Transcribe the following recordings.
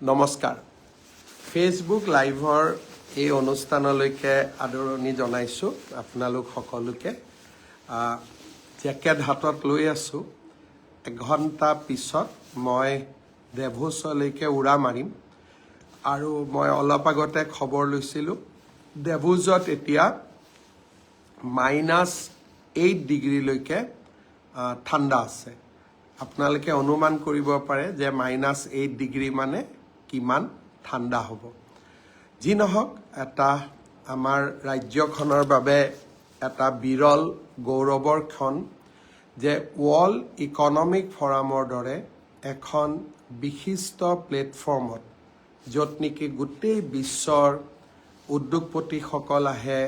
নমস্কাৰ। ফেচবুক লাইভৰ এই অনুষ্ঠানলৈকে আদৰণি জনাইছোঁ আপোনালোক সকলোকে। জেকেট হাতত লৈ আছোঁ। এঘণ্টা পিছত মই ডেভোছলৈকে উৰা মাৰিম আৰু মই অলপ আগতে খবৰ লৈছিলোঁ, ডেভোজত এতিয়া -8 ডিগ্ৰীলৈকে ঠাণ্ডা আছে। আপোনালোকে অনুমান কৰিব পাৰে যে -8 ডিগ্ৰী মানে কিমান ঠাণ্ডা হ'ব। যি নহওক, এটা আমাৰ ৰাজ্যখনৰ বাবে এটা বিৰল গৌৰৱৰ ক্ষণ যে ৱৰ্ল্ড ইকনমিক ফৰামৰ দৰে এখন বিশিষ্ট প্লেটফৰ্মত, য'ত নেকি গোটেই বিশ্বৰ উদ্যোগপতিসকল আহে,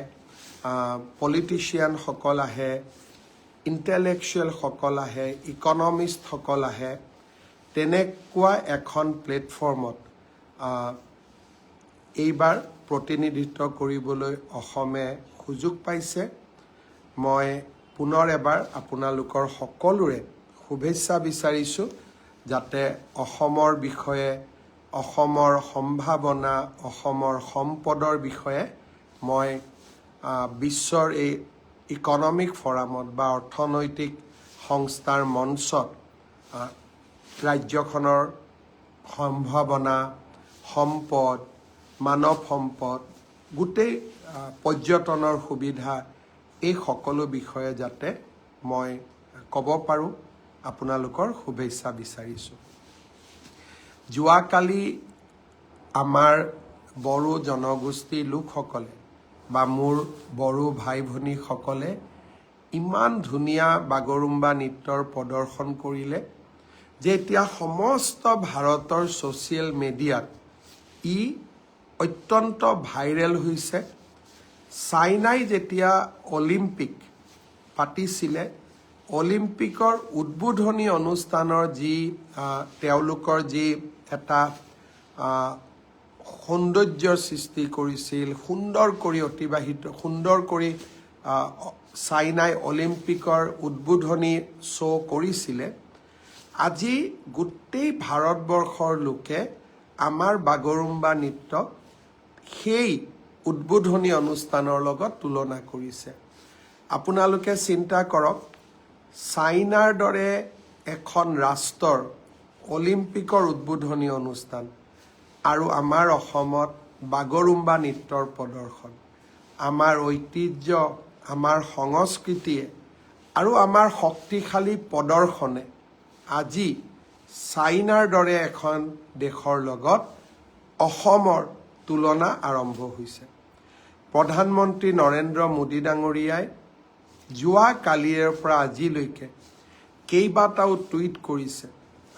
পলিটিচিয়ানসকল আহে, ইণ্টেলেকচুৱেলসকল আহে, ইকনমিষ্টসকল আহে, তেনেকুৱা এখন প্লেটফৰ্মত এইবাৰ প্ৰতিনিধিত্ব কৰিবলৈ অসমে সুযোগ পাইছে। মই পুনৰ এবাৰ আপোনালোকৰ সকলোৰে শুভেচ্ছা বিচাৰিছোঁ, যাতে অসমৰ বিষয়ে, অসমৰ সম্ভাৱনা, অসমৰ সম্পদৰ বিষয়ে মই বিশ্বৰ এই ইকনমিক ফৰামত বা অৰ্থনৈতিক সংস্থাৰ মঞ্চত ৰাজ্যখনৰ সম্ভাৱনা, সম্পদ, মানৱ সম্পদ, গোটেই পৰ্যটনৰ সুবিধা, এই সকলো বিষয়ে যাতে মই ক'ব পাৰোঁ, আপোনালোকৰ শুভেচ্ছা বিচাৰিছোঁ। যোৱাকালি আমাৰ বড়ো জনগোষ্ঠীৰ লোকসকলে বা মোৰ বড়ো ভাই ভনীসকলে ইমান ধুনীয়া বাগৰুম্বা নৃত্যৰ প্ৰদৰ্শন কৰিলে যে এতিয়া সমস্ত ভাৰতৰ ছ'চিয়েল মিডিয়াত ই অত্যন্ত ভাইৰেল হৈছে। চাইনাই যেতিয়া অলিম্পিক পাতিছিলে, অলিম্পিকৰ উদ্বোধনী অনুষ্ঠানৰ যি তেওঁলোকৰ যি এটা সৌন্দৰ্যৰ সৃষ্টি কৰিছিল, সুন্দৰ কৰি অতিবাহিত, সুন্দৰ কৰি চাইনাই অলিম্পিকৰ উদ্বোধনী শ্ব' কৰিছিলে, আজি গোটেই ভাৰতবৰ্ষৰ লোকে আমাৰ বাগৰুম্বা নৃত্যক সেই উদ্বোধনী অনুষ্ঠানৰ লগত তুলনা কৰিছে। আপোনালোকে চিন্তা কৰক, চাইনাৰ দৰে এখন ৰাষ্ট্ৰৰ অলিম্পিকৰ উদ্বোধনী অনুষ্ঠান আৰু আমাৰ অসমত বাগৰুম্বা নৃত্যৰ প্ৰদৰ্শন। আমাৰ ঐতিহ্য, আমাৰ সংস্কৃতিয়ে আৰু আমাৰ শক্তিশালী প্ৰদৰ্শনে আজি চাইনাৰ দৰে এখন দেশৰ লগত অসমৰ তুলনা আৰম্ভ হৈছে। প্ৰধানমন্ত্ৰী নৰেন্দ্ৰ মোদী ডাঙৰীয়াই যোৱা কালিৰে পৰা আজিলৈকে কেইবাটাও টুইট কৰিছে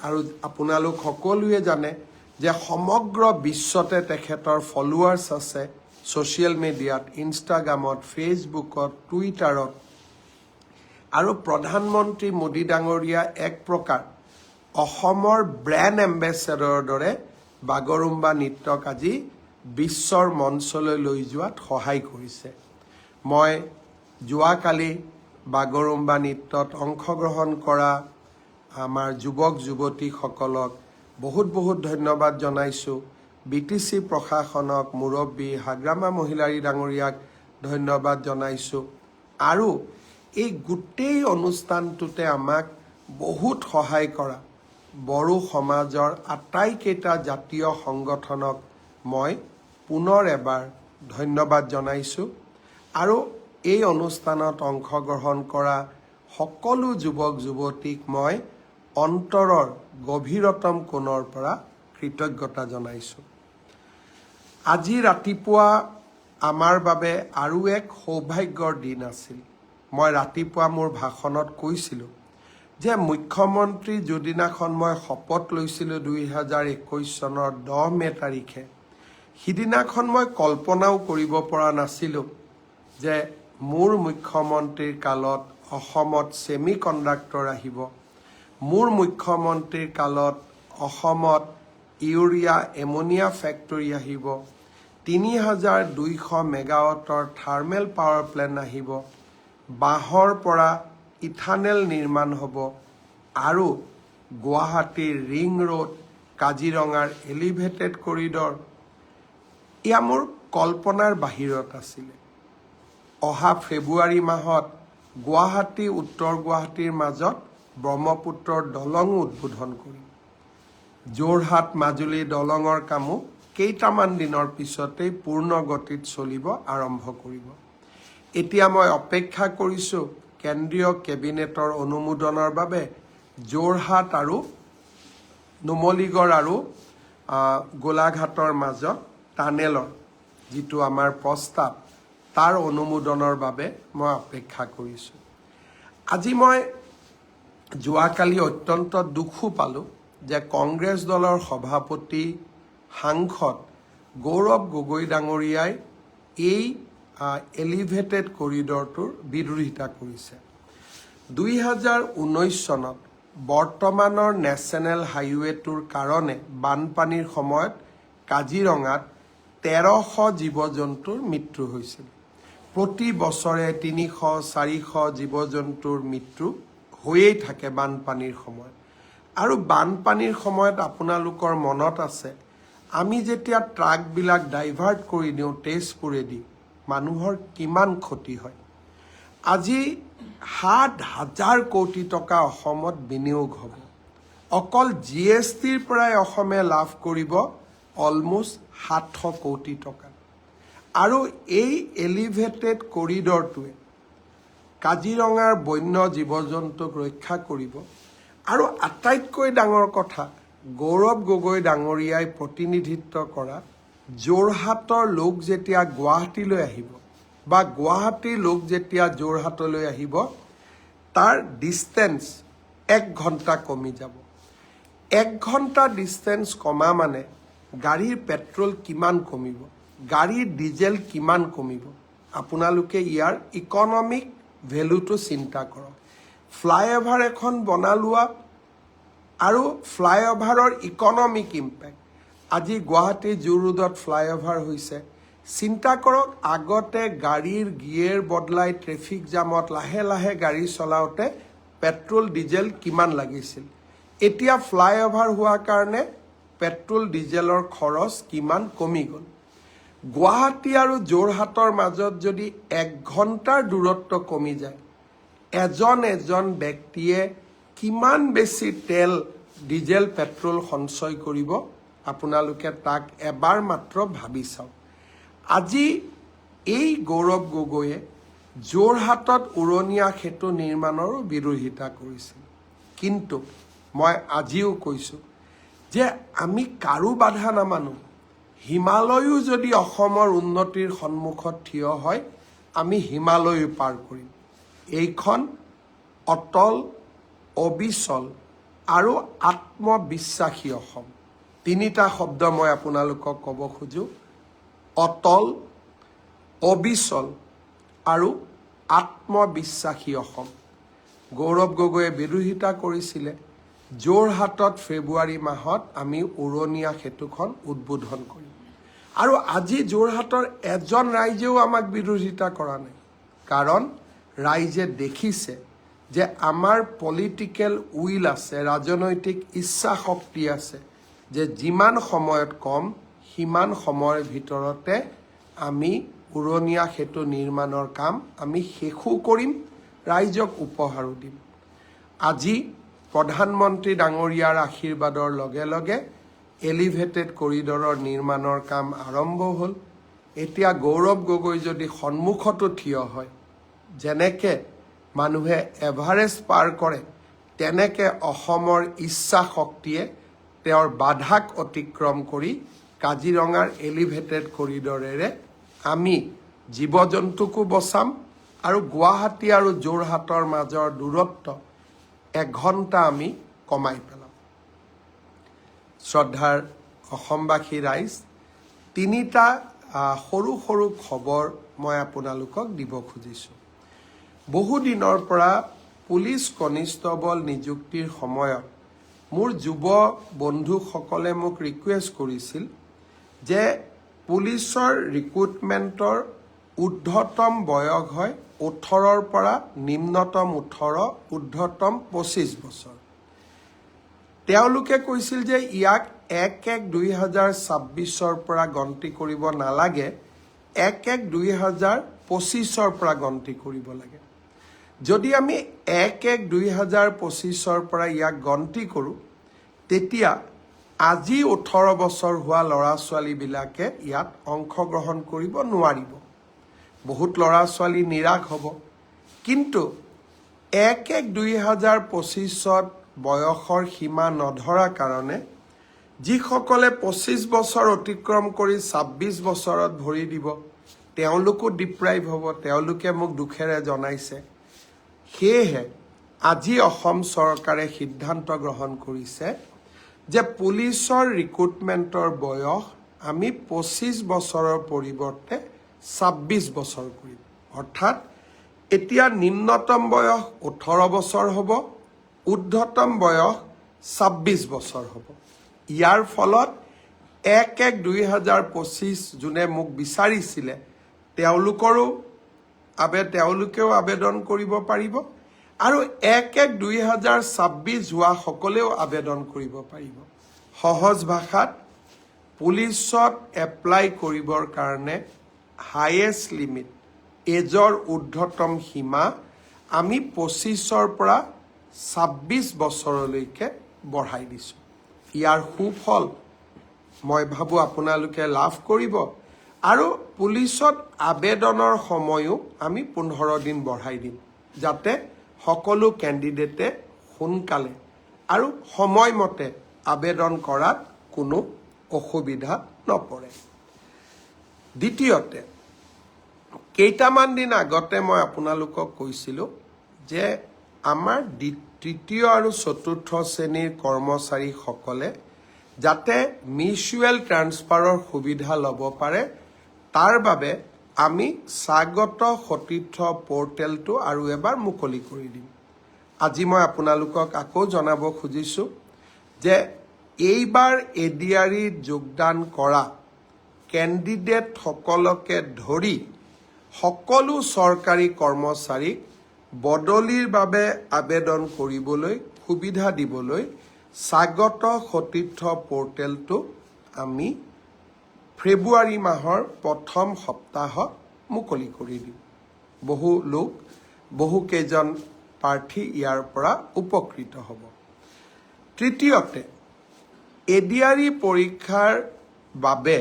আৰু আপোনালোক সকলোৱে জানে যে সমগ্ৰ বিশ্বতে তেখেতৰ ফলোৱাৰ্ছ আছে ছ'চিয়েল মিডিয়াত, ইনষ্টাগ্ৰামত, ফেচবুকত, টুইটাৰত। আৰু প্ৰধানমন্ত্ৰী মোদী ডাঙৰীয়া এক প্ৰকাৰ অসমৰ ব্ৰেণ্ড এম্বেচেডৰৰ দৰে বাগৰুম্বা নৃত্যক আজি বিশ্বৰ মঞ্চলৈ লৈ যোৱাত সহায় কৰিছে। মই যোৱাকালি বাগৰুম্বা নৃত্যত অংশগ্ৰহণ কৰা আমাৰ যুৱক যুৱতীসকলক বহুত বহুত ধন্যবাদ জনাইছোঁ। বিটিচি প্ৰশাসনক, মুৰব্বী হাগ্ৰামা মহিলাৰী ডাঙৰীয়াক ধন্যবাদ জনাইছোঁ আৰু এই গোটেই অনুষ্ঠানটোতে আমাক বহুত সহায় কৰা বড়ো সমাজৰ আটাইকেইটা জাতীয় সংগঠনক মই পুনৰ এবাৰ ধন্যবাদ জনাইছোঁ আৰু এই অনুষ্ঠানত অংশগ্ৰহণ কৰা সকলো যুৱক যুৱতীক মই অন্তৰৰ গভীৰতম কোণৰ পৰা কৃতজ্ঞতা জনাইছোঁ। আজি ৰাতিপুৱা আমাৰ বাবে আৰু এক সৌভাগ্যৰ দিন আছিল। মই ৰাতিপুৱা মোৰ ভাষণত কৈছিলোঁ যে মুখ্যমন্ত্ৰী যিদিনাখন মই শপত লৈছিলোঁ, 2021 চনৰ 10 মে' তাৰিখে, সিদিনাখন মই কল্পনাও কৰিব পৰা নাছিলোঁ যে মোৰ মুখ্যমন্ত্ৰীৰ কালত অসমত ছেমি কণ্ডাক্টৰ আহিব, মোৰ মুখ্যমন্ত্ৰীৰ কালত অসমত ইউৰিয়া এমনিয়া ফেক্টৰী আহিব, 3200 মেগাৱাটৰ থাৰ্মেল পাৱাৰ প্লেণ্ট আহিব, বাঁহৰ পৰা ইথানেল নিৰ্মাণ হ'ব আৰু গুৱাহাটীৰ ৰিং ৰোড, কাজিৰঙাৰ এলিভেটেড কৰিডৰ, এয়া মোৰ কল্পনাৰ বাহিৰত আছিলে। অহা ফেব্ৰুৱাৰী মাহত গুৱাহাটী উত্তৰ গুৱাহাটীৰ মাজত ব্ৰহ্মপুত্ৰৰ দলঙো উদ্বোধন কৰিম। যোৰহাট মাজুলী দলঙৰ কামো কেইটামান দিনৰ পিছতেই পূৰ্ণ গতিত চলিব আৰম্ভ কৰিব। এতিয়া মই অপেক্ষা কৰিছোঁ কেন্দ্ৰীয় কেবিনেটৰ অনুমোদনৰ বাবে যোৰহাট আৰু নুমলীগড় আৰু গোলাঘাটৰ মাজত টানেলৰ যিটো আমাৰ প্ৰস্তাৱ, তাৰ অনুমোদনৰ বাবে মই অপেক্ষা কৰিছোঁ। আজি মই যোৱাকালি অত্যন্ত দুখো পালোঁ যে কংগ্ৰেছ দলৰ সভাপতি, সাংসদ গৌৰৱ গগৈ ডাঙৰীয়াই এই এলিভেটেড কৰিডৰটোৰ বিৰোধিতা কৰিছে। 2019 চনত বৰ্তমানৰ নেশ্যনেল হাইৱেটোৰ কাৰণে বানপানীৰ সময়ত কাজিৰঙাত 1300 জীৱ জন্তুৰ মৃত্যু হৈছিল। প্ৰতি বছৰে 300, 400 জীৱ জন্তুৰ মৃত্যু হৈয়েই থাকে বানপানীৰ সময়ত। আৰু বানপানীৰ সময়ত আপোনালোকৰ মনত আছে, আমি যেতিয়া ট্ৰাকবিলাক ডাইভাৰ্ট কৰি দিওঁ তেজপুৰেদি, মানুহৰ কিমান ক্ষতি হয়। আজি 7 হাজাৰ কোটি টকা অসমত বিনিয়োগ হ'ব। অকল জিএছটিৰ পৰাই অসমে লাভ কৰিব অলমোষ্ট 700 কোটি টকা। আৰু এই এলিভেটেড কৰিডৰটোৱে কাজিৰঙাৰ বন্য জীৱ জন্তুক ৰক্ষা কৰিব। আৰু আটাইতকৈ ডাঙৰ কথা, গৌৰৱ গগৈ ডাঙৰীয়াই প্ৰতিনিধিত্ব কৰা যোৰহাটৰ লোক যেতিয়া গুৱাহাটীলৈ আহিব বা গুৱাহাটীৰ লোক যেতিয়া যোৰহাটলৈ আহিব, তাৰ ডিষ্টেঞ্চ এক ঘণ্টা কমি যাব। এক ঘণ্টা ডিষ্টেঞ্চ কমা মানে গাড়ীৰ পেট্ৰল কিমান কমিব, গাড়ীৰ ডিজেল কিমান কমিব, আপোনালোকে ইয়াৰ ইকনমিক ভেলুটো চিন্তা কৰক। ফ্লাইঅভাৰ এখন বনালোৱা আৰু ফ্লাইঅভাৰৰ ইকনমিক ইম্পেক্ট। আজি গুৱাহাটী জু ৰোডত ফ্লাইঅভাৰ হৈছে। চিন্তা কৰক, আগতে গাড়ীৰ গিয়েৰ বদলাই ট্ৰেফিক জামত লাহে লাহে গাড়ী চলাওঁতে পেট্ৰল ডিজেল কিমান লাগিছিল, এতিয়া ফ্লাইঅভাৰ হোৱাৰ কাৰণে পেট্ৰল ডিজেলৰ খৰচ কিমান কমি গ'ল। গুৱাহাটী আৰু যোৰহাটৰ মাজত যদি এক ঘণ্টাৰ দূৰত্ব কমি যায়, এজন এজন ব্যক্তিয়ে কিমান বেছি তেল, ডিজেল, পেট্ৰল সঞ্চয় কৰিব, আপোনালোকে তাক এবাৰ মাত্ৰ ভাবি চাওক। আজি এই গৌৰৱ গগৈয়ে যোৰহাটত উৰণীয়া সেতু নিৰ্মাণৰো বিৰোধিতা কৰিছিল। কিন্তু মই আজিও কৈছোঁ যে আমি কাৰো বাধা নামানো। হিমালয়ো যদি অসমৰ উন্নতিৰ সন্মুখত থিয় হয়, আমি হিমালয়ো পাৰ কৰিম। এইখন অটল, অবিচল আৰু আত্মবিশ্বাসী অসম। তিনিটা শব্দ মই আপোনালোকক ক'ব খোজোঁ, অটল, অবিচল আৰু আত্মবিশ্বাসী অসম। গৌৰৱ গগৈয়ে বিৰোধিতা কৰিছিলে। যোৰহাটত ফেব্ৰুৱাৰী মাহত আমি উৰণীয়া সেতুখন উদ্বোধন কৰিম। আৰু আজি যোৰহাটৰ এজন ৰাইজেও আমাক বিৰোধিতা কৰা নাই, কাৰণ ৰাইজে দেখিছে যে আমাৰ পলিটিকেল will আছে, ৰাজনৈতিক ইচ্ছা শক্তি আছে যে যিমান সময়ত কম সিমান সময়ৰ ভিতৰতে আমি উৰণীয়া সেতু নিৰ্মাণৰ কাম আমি শেষো কৰিম, ৰাইজক উপহাৰো দিম। আজি প্ৰধানমন্ত্ৰী ডাঙৰীয়াৰ আশীৰ্বাদৰ লগে লগে এলিভেটেড কৰিডৰৰ নিৰ্মাণৰ কাম আৰম্ভ হ'ল। এতিয়া গৌৰৱ গগৈ যদি সন্মুখতো থিয় হয়, যেনেকে মানুহে এভাৰেষ্ট পাৰ কৰে, তেনেকে অসমৰ ইচ্ছা শক্তিয়ে তেওঁৰ বাধাক অতিক্ৰম কৰি কাজিৰঙাৰ এলিভেটেড কৰিডৰেৰে আমি জীৱ জন্তুকো বচাম আৰু গুৱাহাটী আৰু যোৰহাটৰ মাজৰ দূৰত্ব এঘণ্টা আমি কমাই পেলাম। শ্ৰদ্ধাৰ অসমবাসী ৰাইজ, তিনিটা সৰু সৰু খবৰ মই আপোনালোকক দিব খুজিছোঁ। বহুদিনৰ পৰা পুলিচ কনিষ্টবল নিযুক্তিৰ সময়ত মোৰ যুৱ বন্ধুসকলে মোক ৰিকুৱেষ্ট কৰিছিল যে পুলিচৰ ৰিক্ৰুটমেণ্টৰ ঊৰ্ধতম বয়স হয় 18ৰ পৰা, নিম্নতম 18, ঊৰ্ধতম 25 বছৰ। তেওঁলোকে কৈছিল যে ইয়াক 1/1/2026ৰ পৰা গন্তি কৰিব নালাগে, 1/1/2025ৰ পৰা গন্তি কৰিব লাগে। যদি আমি 1/1/2025ৰ পৰা ইয়াক গন্তি কৰোঁ, তেতিয়া আজি 18 বছৰ হোৱা ল'ৰা ছোৱালীবিলাকে ইয়াত অংশগ্ৰহণ কৰিব নোৱাৰিব। বহুত ল'ৰা ছোৱালী নিৰাশ হ'ব। কিন্তু 1/1/2025ত বয়সৰ সীমা নধৰা কাৰণে যিসকলে 25 বছৰ অতিক্ৰম কৰি 26 বছৰত ভৰি দিব, তেওঁলোকো ডিপ্ৰাইভ হ'ব। তেওঁলোকে মোক দুখেৰে জনাইছে। সেয়েহে আজি অসম চৰকাৰে সিদ্ধান্ত গ্ৰহণ কৰিছে যে পুলিচৰ ৰিক্ৰুটমেণ্টৰ বয়স আমি 25 বছৰৰ পৰিৱৰ্তে 26 বছৰ কৰিম। অৰ্থাৎ এতিয়া নিম্নতম বয়স 18 বছৰ হ'ব, ঊৰ্ধতম বয়স 26 বছৰ হ'ব। ইয়াৰ ফলত 1/1/2025 যোনে মোক বিচাৰিছিলে, তেওঁলোকেও আবেদন কৰিব পাৰিব আৰু 1/1/2026 হোৱাসকলেও আবেদন কৰিব পাৰিব। সহজ ভাষাত, পুলিচত এপ্লাই কৰিবৰ কাৰণে হায়েষ্ট লিমিট, এজৰ ঊৰ্ধতম সীমা আমি 25ৰ পৰা 26 বছৰলৈকে বঢ়াই দিছোঁ। ইয়াৰ সুফল মই ভাবোঁ আপোনালোকে লাভ কৰিব। আৰু পুলিচত আবেদনৰ সময়ো আমি 15 দিন বঢ়াই দিম, যাতে সকলো কেণ্ডিডেটে সোনকালে আৰু সময়মতে আবেদন কৰাত কোনো অসুবিধা নপৰে। দ্বিতীয়তে, কেইটামান দিন আগতে মই আপোনালোকক কৈছিলোঁ যে আমাৰ তৃতীয় আৰু চতুৰ্থ শ্ৰেণীৰ কৰ্মচাৰীসকলে যাতে মিউচুৱেল ট্ৰান্সফাৰৰ সুবিধা ল'ব পাৰে, তাৰ বাবে আমি স্বাগত সতীৰ্থ পৰ্টেলটো আৰু এবাৰ মুকলি কৰি দিম। আজি মই আপোনালোকক আকৌ জনাব খুজিছোঁ যে এইবাৰ এডিআৰিত যোগদান কৰা কেণ্ডিডেটসকলকে ধৰি সকলো চৰকাৰী কৰ্মচাৰীক বদলিৰ বাবে আবেদন কৰিবলৈ সুবিধা দিবলৈ স্বাগত সতীৰ্থ পৰ্টেলটো আমি ফেব্ৰুৱাৰী মাহৰ প্ৰথম সপ্তাহত মুকলি কৰি দিম। বহু লোক, বহুকেইজন প্ৰাৰ্থী ইয়াৰ পৰা উপকৃত হ'ব। তৃতীয়তে, এডিআৰই পৰীক্ষাৰ বাবে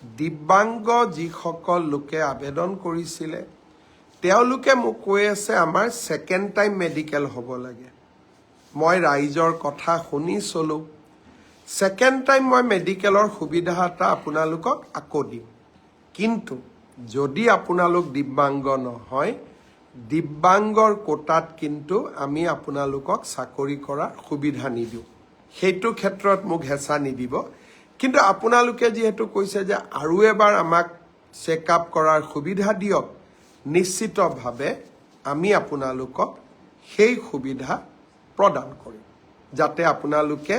দিব্যাংগ যিসকল লোকে আবেদন কৰিছিলে, তেওঁলোকে মোক কৈ আছে, আমাৰ ছেকেণ্ড টাইম মেডিকেল হ'ব লাগে। মই ৰাইজৰ কথা শুনি চলোঁ। ছেকেণ্ড টাইম মই মেডিকেলৰ সুবিধা এটা আপোনালোকক আকৌ দিম। কিন্তু যদি আপোনালোক দিব্যাংগ নহয়, দিব্যাংগৰ কোটাত কিন্তু আমি আপোনালোকক চাকৰি কৰাৰ সুবিধা নিদিওঁ। সেইটো ক্ষেত্ৰত মোক হেঁচা নিদিব। কিন্তু আপোনালোকে যিহেতু কৈছে যে আৰু এবাৰ আমাক চেক আপ কৰাৰ সুবিধা দিয়ক, নিশ্চিতভাৱে আমি আপোনালোকক সেই সুবিধা প্ৰদান কৰিম, যাতে আপোনালোকে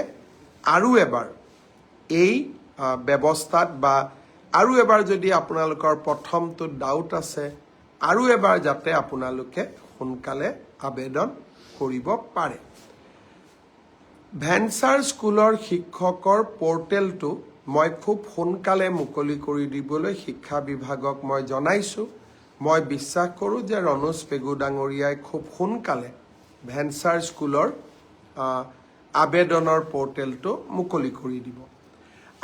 আৰু এবাৰ এই ব্যৱস্থাত বা আৰু এবাৰ যদি আপোনালোকৰ প্ৰথমটোত ডাউট আছে, আৰু এবাৰ যাতে আপোনালোকে সোনকালে আবেদন কৰিব পাৰে। ভেঞ্চাৰ স্কুলৰ শিক্ষকৰ পৰ্টেলটো মই খুব সোনকালে মুকলি কৰি দিবলৈ শিক্ষা বিভাগক মই জনাইছোঁ। মই বিশ্বাস কৰোঁ যে ৰণোজ পেগু ডাঙৰীয়াই খুব সোনকালে ভেঞ্চাৰ স্কুলৰ আবেদনৰ পৰ্টেলটো মুকলি কৰি দিব।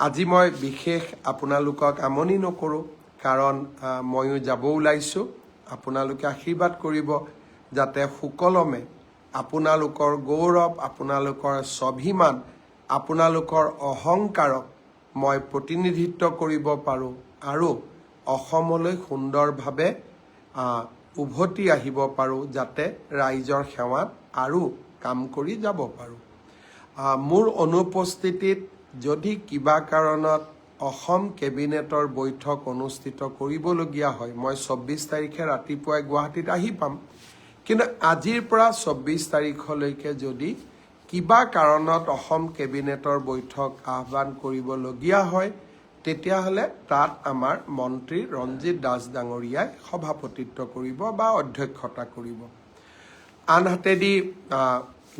আজি মই বিশেষ আপোনালোকক আমনি নকৰোঁ, কাৰণ ময়ো যাব ওলাইছোঁ। আপোনালোকে আশীৰ্বাদ কৰিব যাতে সুকলমে আপোনালোকৰ গৌৰৱ, আপোনালোকৰ স্বাভিমান, আপোনালোকৰ অহংকাৰক মই প্ৰতিনিধিত্ব কৰিব পাৰোঁ আৰু অসমলৈ সুন্দৰভাৱে উভতি আহিব পাৰোঁ, যাতে ৰাইজৰ সেৱাত আৰু কাম কৰি যাব পাৰোঁ। মোৰ অনুপস্থিতিত যদি কিবা কাৰণত অসম কেবিনেটৰ বৈঠক অনুষ্ঠিত কৰিবলগীয়া হয়, মই 24 তাৰিখে ৰাতিপুৱাই গুৱাহাটীত আহি পাম। কিন্তু আজিৰ পৰা 24 তাৰিখলৈকে যদি কিবা কাৰণত অসম কেবিনেটৰ বৈঠক আহ্বান কৰিবলগীয়া হয়, তেতিয়াহ'লে তাত আমাৰ মন্ত্ৰী ৰঞ্জিত দাস ডাঙৰীয়াই সভাপতিত্ব কৰিব বা অধ্যক্ষতা কৰিব। আনহাতেদি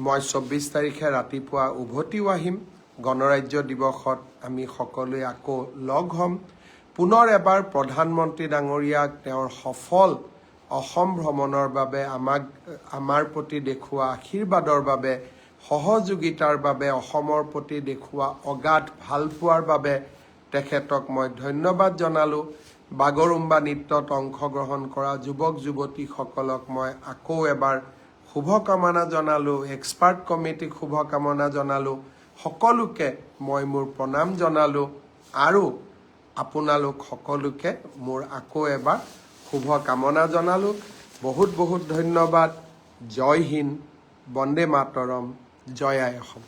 মই 24 তাৰিখে ৰাতিপুৱা উভতিও আহিম। গণৰাজ্য দিৱসত আমি সকলোৱে আকৌ লগ হ'ম। পুনৰ এবাৰ প্ৰধানমন্ত্ৰী ডাঙৰীয়াক তেওঁৰ সফল অসম ভ্ৰমণৰ বাবে, আমাক আমাৰ প্ৰতি দেখুওৱা আশীৰ্বাদৰ বাবে, সহযোগিতাৰ বাবে, অসমৰ প্ৰতি দেখুওৱা অগাধ ভালপোৱাৰ বাবে তেখেতক মই ধন্যবাদ জনালোঁ। বাগৰুম্বা নৃত্যত অংশগ্ৰহণ কৰা যুৱক যুৱতীসকলক মই আকৌ এবাৰ শুভকামনা জনালোঁ। এক্সপাৰ্ট কমিটিক শুভকামনা জনালোঁ। সকলোকে মই মোৰ প্ৰণাম জনালোঁ আৰু আপোনালোক সকলোকে মোৰ আকৌ এবাৰ শুভকামনা জনালোঁ। বহুত বহুত ধন্যবাদ। জয় হিন্দ, বন্দে মাতৰম, জয় আই অসম।